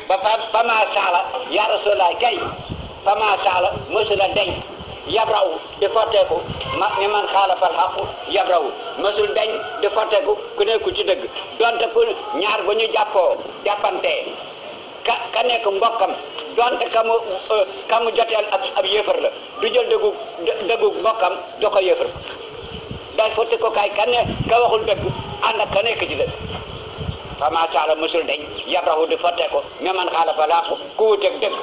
ba ma saala ya rasulullah kay fa ma saala mësula deñ yabraw di fotteeku ni man xaalafal xaqu yabraw mësul deñ di fotteeku ku nekku ci dëgg donte ku ñaar ba ñu jàppantee ka nekk mbokkam donte ka mu joteel ab yéefar la du jël dëggu mbokkam do ko yéefar day fotte ko kay ka waxul dëgg ànd ak ka nekk ci dëgg fa ma saala mësul deñ yabraw di fotteeku ni man xaalafal xaqu ku wuteeg dëgg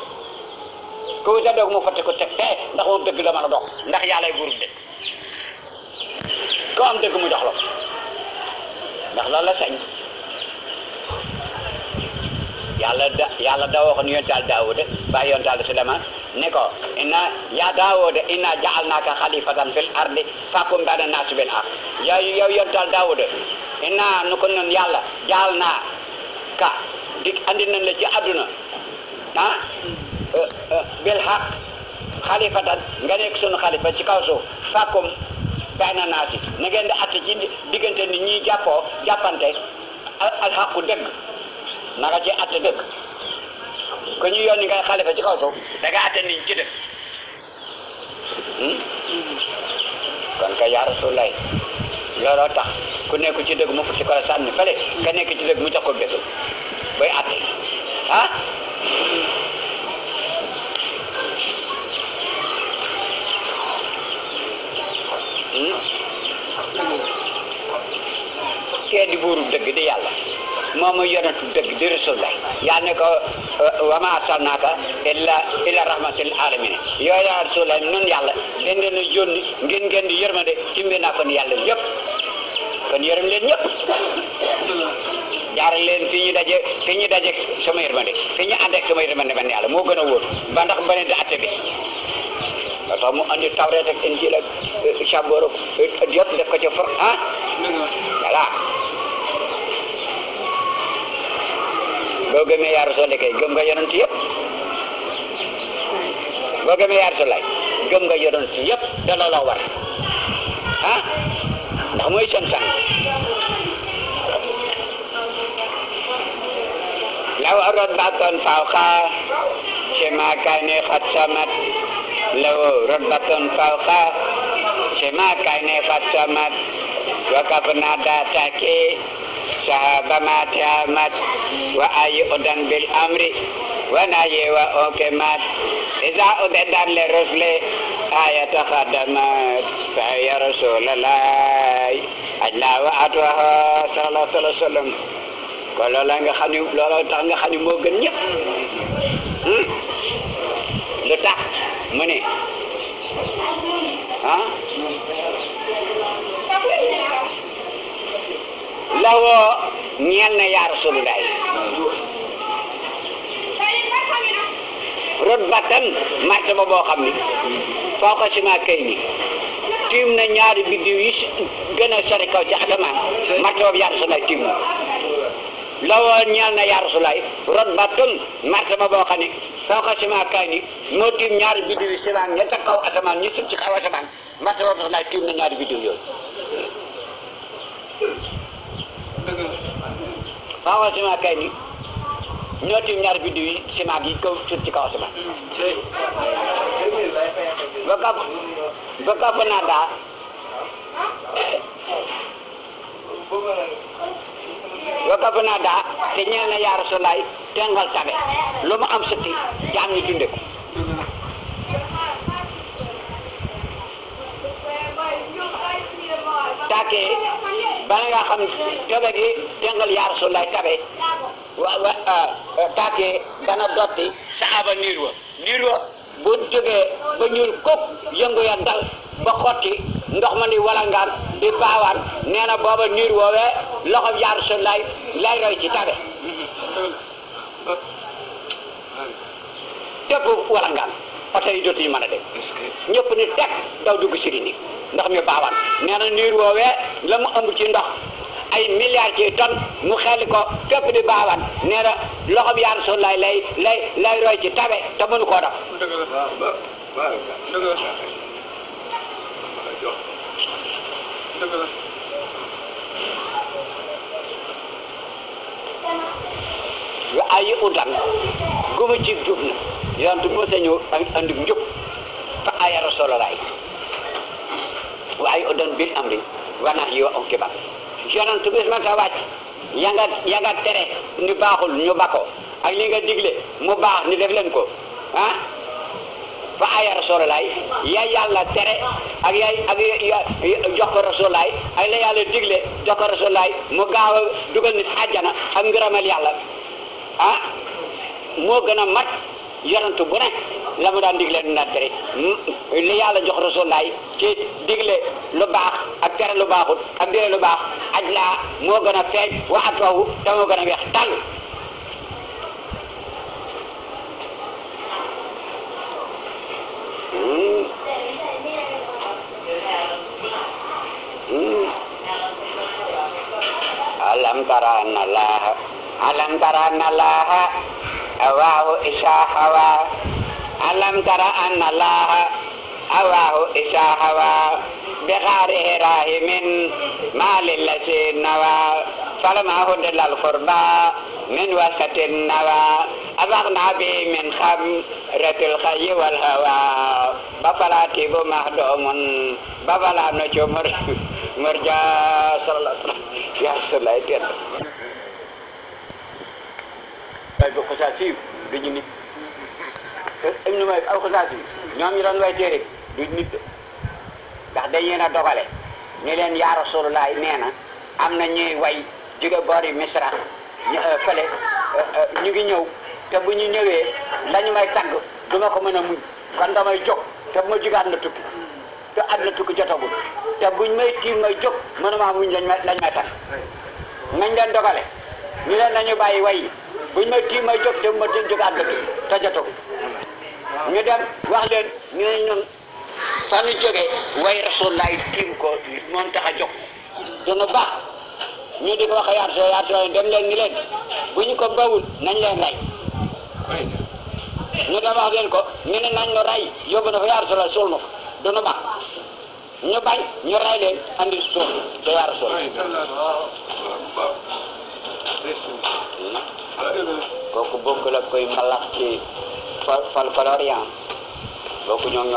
ku wuteeg dëgg mu fotte ko teg fee ndax moom dëgg la mën a dox ndax yàllay buurub dëgg ko am dëgg mu jox la ndax loolu la sañ yàlla da waxoon yontaal Daawuda bàyyi yontaal Suleymaan ne ko yaa Daawuda inna ja'alnaaka xalifatan fil ardi fahkum bayna naasi bil haqq yow yontaal Daawuda inna nu ko noon yàlla jaal naa ka dik andi nañ la ci àdduna bil haqq xalifatan nga nekk sunu xalifa ci kaw suuf fahkum bayna naasi na ngeen di atte ci diggante nit ñi jàppante al haqu dëgg na nga ci atte dëgg ko ñu yónni ngay xalifa ci kaw suuf da nga atte nit ñi ci dëgg kon ka yaa Rasulullah looloo tax ku nekk ci dëgg mu ko ci ko la sànni fële ka nekk ci dëgg mu jox ko dëgg bay atte kee di buuru dëgg di yàlla moom mooy yonentu dëgg di Rasulullah yaa ne ko wa ma arsalnaaka illa rahmatil alamin yow yaa Rasulullah nun yàlla dañ leen a yónni ngeen di yërmande ci mbir naa kon yàlla yëpp kon yërëm leen ñëpp jaar leen fi ñu daje sama yërmande fi ñu ànd ak sama yërmande man yàlla moo gën a wóor ba ndax ba ne di atte bi ba tax mu andi Tawreet ak Injiil ak Saboor yëpp def ko ca for voilà boo gëmee yaa Rasul kay gëm nga yonent yëpp boo gëmee yaa Rasul gëm nga yonent yëpp da looloo war ndax mooy seen sang law radbatun fawqa sema kayne xat samat law radbatun fawqa sema kayne xat samat wa kafna datake sahaba ma tamat wa ayudan bil amri wa nayi wa okemat iza udedan le rusle ayat khadamat fa ya Rasulullah ajla wa atwaha sallallahu alaihi wasallam ko loola nga xam ne looloo tax nga xam ne moo gën ñëpp lu tax mu ne lawoo ñeel na yaa Rasulullah rutbatan martaba boo xam ni foo ko sima kay ni tiim na ñaari biddiw yi gën a sori kaw ci asamaan martaba yaa Rasulullah tiim na lawoo ñeel na yaa Rasulullah rutbatan martaba boo xam ni foo ko sima kay ni moo tiim ñaari biddiw yi simaan ña ca kaw asamaan ñu sut ci kaw asamaan martaba Rasulullah tiim na ñaari biddiw yooyu waaw sima kay ni ñoo tiim ñaari biddiw yi simaan yi kaw sut ci kaw asamaan ba ka fa naa daa te ñeel na yaa Rasulullah tengal tabe lu mu am sëtti jaam ñi dunde ko taake bala nga xam tabe gi tengal yaa Rasulullah tabe taake dana dotti saaba niir wa bu jógee ba ñuul kuk yëngu ya dal ba xotti ndox ma ni walangaan di baawaan nee na booba niir woowee loxo yaa Rasulullah lay roy ci tabe tépp walangaan oto yi dootuñu mën a dem ñëpp ni teg daw dugg siri ni ndox mi baawaan nee na niir woowee la mu ëmb ci ndox ay milliards ci tonnes mu xeli ko képp di baawaan nee na loxo yaa Rasulullah lay roy ci tabe te mënu koo def yu ay udan gumu ci jub na yonent bu sa ñëw andi njub fa aya rasulullah wa ay udan bil amri wa nahyi wa kibar yonent bis ma ta wàcc ya nga tere ni baaxul ñu bako ak li nga digle mu baax ni def leen ko ah fa aya rasulullah ya yàlla tere ak jox ko rasulullah ak la yàlla digle jox ko rasulullah mu gaaw a dugal nit àjjana ak ngërëmal yàlla ah moo gën a mat yonent bu ne la mu daan digle nu daan tere li yàlla jox rasulullah ci digle lu baax ak tere lu baaxut ak digle lu baax aj laa moo gën a feeñ wa atwahu te moo gën a weex tàll alam tara anna allaha awahu isha hawa alam tara anna allaha awahu isha hawa bi kharihi rahimin ma lillati nawa falama hudal qurba min wasatin nawa abaghna bi min khamratil khayy wal hawa bafalati bu mahdumun babala no chumur murja sallallahu alaihi wasallam ya sallallahu ay bu ko sa ci duñu nit ñu may aw ko sa ci ñoom ñu doon way téere duñ nit ndax dañ leen a dogale ni leen ya rasulullah neena am na ñuy way jóge boori misra fële ñu ngi ñëw te bu ñu ñëwee lañu may tagg duma ko mën a muñ kon damay jóg te bu ma jugaat na tukki te àdduna tukki jotagul te buñ may tiim may jóg mënuma muñ lañ may tagg nañ leen dogale ñu leen nañu bàyyi way buñ may tiim may jóg te bu ma jugaat na tukki te jotagul ñu dem wax leen ñu ne ñun fa ñu jógee way rasulullah tiim ko moom tax a jóg dina baax ñu di ko wax yaar dem leen ni leen bu ñu ko bawul nañ leen rey ñu dem wax leen ko ñu ne nañ la rey yóbbu na fa yaar solo suul na ko dina baax ñu bañ ñu rey leen andi suul te yaar solo kooku bokk la koy mbalax ci folklorian bokku ñoom